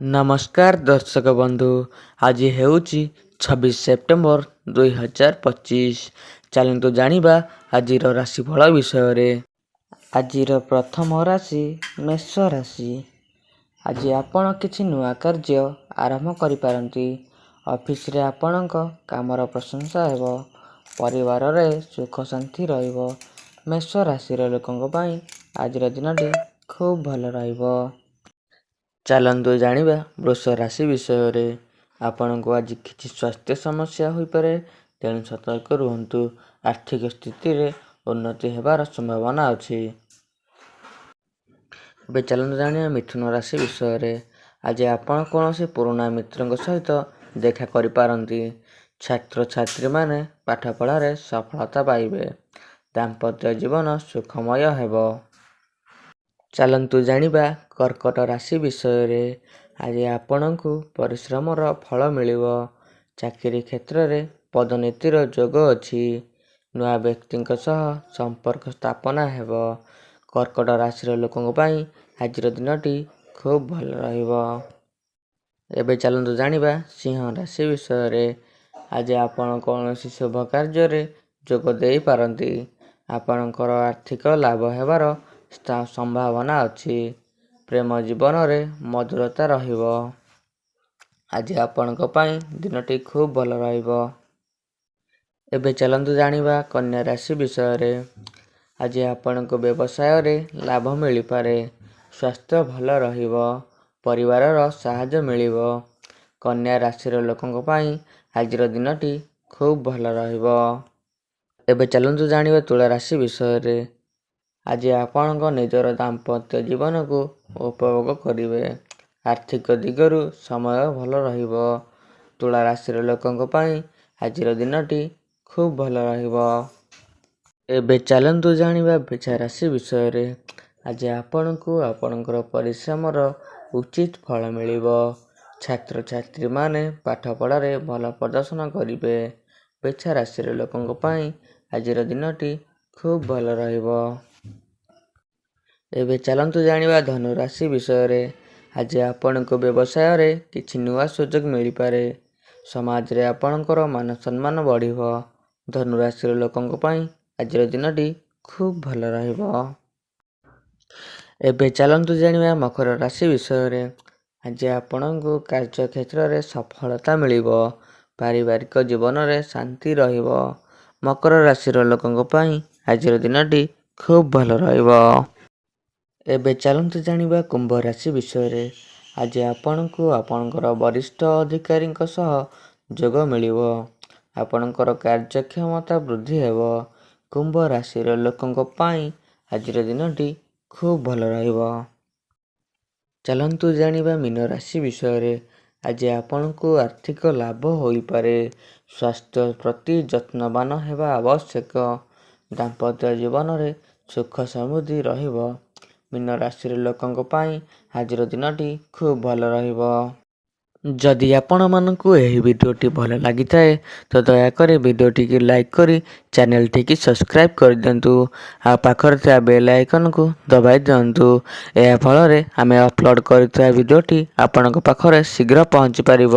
ନମସ୍କାର ଦର୍ଶକ ବନ୍ଧୁ, ଆଜି ହେଉଛି 26 ସେପ୍ଟେମ୍ବର 2025। ଚାଲନ୍ତୁ ଜାଣିବା ଆଜିର ରାଶିଫଳ ବିଷୟରେ। ଆଜିର ପ୍ରଥମ ରାଶି ମେଷ ରାଶି। ଆଜି ଆପଣ କିଛି ନୂଆ କାର୍ଯ୍ୟ ଆରମ୍ଭ କରିପାରନ୍ତି। ଅଫିସରେ ଆପଣଙ୍କ କାମର ପ୍ରଶଂସା ହେବ। ପରିବାରରେ ସୁଖ ଶାନ୍ତି ରହିବ। ମେଷ ରାଶିର ଲୋକଙ୍କ ପାଇଁ ଆଜିର ଦିନଟି ଖୁବ୍ ଭଲ ରହିବ। ଚାଲନ୍ତୁ ଜାଣିବା ବୃଷ ରାଶି ବିଷୟରେ। ଆପଣଙ୍କୁ ଆଜି କିଛି ସ୍ୱାସ୍ଥ୍ୟ ସମସ୍ୟା ହୋଇପାରେ, ତେଣୁ ସତର୍କ ରୁହନ୍ତୁ। ଆର୍ଥିକ ସ୍ଥିତିରେ ଉନ୍ନତି ହେବାର ସମ୍ଭାବନା ଅଛି। ଏବେ ଚାଲନ୍ତୁ ଜାଣିବା ମିଥୁନ ରାଶି ବିଷୟରେ। ଆଜି ଆପଣ କୌଣସି ପୁରୁଣା ମିତ୍ରଙ୍କ ସହିତ ଦେଖା କରିପାରନ୍ତି। ଛାତ୍ରଛାତ୍ରୀମାନେ ପାଠପଢ଼ାରେ ସଫଳତା ପାଇବେ। ଦାମ୍ପତ୍ୟ ଜୀବନ ସୁଖମୟ ହେବ। ଚାଲନ୍ତୁ ଜାଣିବା କର୍କଟ ରାଶି ବିଷୟରେ। ଆଜି ଆପଣଙ୍କୁ ପରିଶ୍ରମର ଫଳ ମିଳିବ। ଚାକିରି କ୍ଷେତ୍ରରେ ପଦୋନ୍ନତିର ଯୋଗ ଅଛି। ନୂଆ ବ୍ୟକ୍ତିଙ୍କ ସହ ସମ୍ପର୍କ ସ୍ଥାପନା ହେବ। କର୍କଟ ରାଶିର ଲୋକଙ୍କ ପାଇଁ ଆଜିର ଦିନଟି ଖୁବ୍ ଭଲ ରହିବ। ଏବେ ଚାଲନ୍ତୁ ଜାଣିବା ସିଂହ ରାଶି ବିଷୟରେ। ଆଜି ଆପଣ କୌଣସି ଶୁଭ କାର୍ଯ୍ୟରେ ଯୋଗ ଦେଇପାରନ୍ତି। ଆପଣଙ୍କର ଆର୍ଥିକ ଲାଭ ହେବାର ସମ୍ଭାବନା ଅଛି। ପ୍ରେମ ଜୀବନରେ ମଧୁରତା ରହିବ। ଆଜି ଆପଣଙ୍କ ପାଇଁ ଦିନଟି ଖୁବ୍ ଭଲ ରହିବ। ଏବେ ଚାଲନ୍ତୁ ଜାଣିବା କନ୍ୟା ରାଶି ବିଷୟରେ। ଆଜି ଆପଣଙ୍କୁ ବ୍ୟବସାୟରେ ଲାଭ ମିଳିପାରେ। ସ୍ୱାସ୍ଥ୍ୟ ଭଲ ରହିବ। ପରିବାରର ସାହାଯ୍ୟ ମିଳିବ। କନ୍ୟା ରାଶିର ଲୋକଙ୍କ ପାଇଁ ଆଜିର ଦିନଟି ଖୁବ୍ ଭଲ ରହିବ। ଏବେ ଚାଲନ୍ତୁ ଜାଣିବା ତୁଳା ରାଶି ବିଷୟରେ। ଆଜି ଆପଣଙ୍କ ନିଜର ଦାମ୍ପତ୍ୟ ଜୀବନକୁ ଉପଭୋଗ କରିବେ। ଆର୍ଥିକ ଦିଗରୁ ସମୟ ଭଲ ରହିବ। ତୁଳା ରାଶିର ଲୋକଙ୍କ ପାଇଁ ଆଜିର ଦିନଟି ଖୁବ୍ ଭଲ ରହିବ। ଏବେ ଚାଲନ୍ତୁ ଜାଣିବା ବିଛା ରାଶି ବିଷୟରେ। ଆଜି ଆପଣଙ୍କୁ ଆପଣଙ୍କର ପରିଶ୍ରମର ଉଚିତ ଫଳ ମିଳିବ। ଛାତ୍ରଛାତ୍ରୀମାନେ ପାଠପଢ଼ାରେ ଭଲ ପ୍ରଦର୍ଶନ କରିବେ। ବିଛା ରାଶିର ଲୋକଙ୍କ ପାଇଁ ଆଜିର ଦିନଟି ଖୁବ୍ ଭଲ ରହିବ। ଏବେ ଚାଲନ୍ତୁ ଜାଣିବା ଧନୁ ରାଶି ବିଷୟରେ। ଆଜି ଆପଣଙ୍କୁ ବ୍ୟବସାୟରେ କିଛି ନୂଆ ସୁଯୋଗ ମିଳିପାରେ। ସମାଜରେ ଆପଣଙ୍କର ମାନ ସମ୍ମାନ ବଢ଼ିବ। ଧନୁ ରାଶିର ଲୋକଙ୍କ ପାଇଁ ଆଜିର ଦିନଟି ଖୁବ୍ ଭଲ ରହିବ। ଏବେ ଚାଲନ୍ତୁ ଜାଣିବା ମକର ରାଶି ବିଷୟରେ। ଆଜି ଆପଣଙ୍କୁ କାର୍ଯ୍ୟକ୍ଷେତ୍ରରେ ସଫଳତା ମିଳିବ। ପାରିବାରିକ ଜୀବନରେ ଶାନ୍ତି ରହିବ। ମକର ରାଶିର ଲୋକଙ୍କ ପାଇଁ ଆଜିର ଦିନଟି ଖୁବ୍ ଭଲ ରହିବ। ଏବେ ଚାଲନ୍ତୁ ଜାଣିବା କୁମ୍ଭ ରାଶି ବିଷୟରେ। ଆଜି ଆପଣଙ୍କୁ ଆପଣଙ୍କର ବରିଷ୍ଠ ଅଧିକାରୀଙ୍କ ସହ ଯୋଗ ମିଳିବ। ଆପଣଙ୍କର କାର୍ଯ୍ୟକ୍ଷମତା ବୃଦ୍ଧି ହେବ। କୁମ୍ଭ ରାଶିର ଲୋକଙ୍କ ପାଇଁ ଆଜିର ଦିନଟି ଖୁବ୍ ଭଲ ରହିବ। ଚାଲନ୍ତୁ ଜାଣିବା ମୀନ ରାଶି ବିଷୟରେ। ଆଜି ଆପଣଙ୍କୁ ଆର୍ଥିକ ଲାଭ ହୋଇପାରେ। ସ୍ୱାସ୍ଥ୍ୟ ପ୍ରତି ଯତ୍ନବାନ ହେବା ଆବଶ୍ୟକ। ଦାମ୍ପତ୍ୟ ଜୀବନରେ ସୁଖ ସମୃଦ୍ଧି ରହିବ। ମୀନ ରାଶିର ଲୋକଙ୍କ ପାଇଁ ଆଜିର ଦିନଟି ଖୁବ୍ ଭଲ ରହିବ। ଯଦି ଆପଣମାନଙ୍କୁ ଏହି ଭିଡ଼ିଓଟି ଭଲ ଲାଗିଥାଏ, ତ ଦୟାକରି ଭିଡ଼ିଓଟିକୁ ଲାଇକ୍ କରି ଚ୍ୟାନେଲଟିକି ସବସ୍କ୍ରାଇବ୍ କରିଦିଅନ୍ତୁ ଆଉ ପାଖରେ ଥିବା ବେଲ୍ ଆଇକନ୍କୁ ଦବାଇ ଦିଅନ୍ତୁ। ଏହା ଫଳରେ ଆମେ ଅପଲୋଡ଼ କରିଥିବା ଭିଡ଼ିଓଟି ଆପଣଙ୍କ ପାଖରେ ଶୀଘ୍ର ପହଞ୍ଚି ପାରିବ।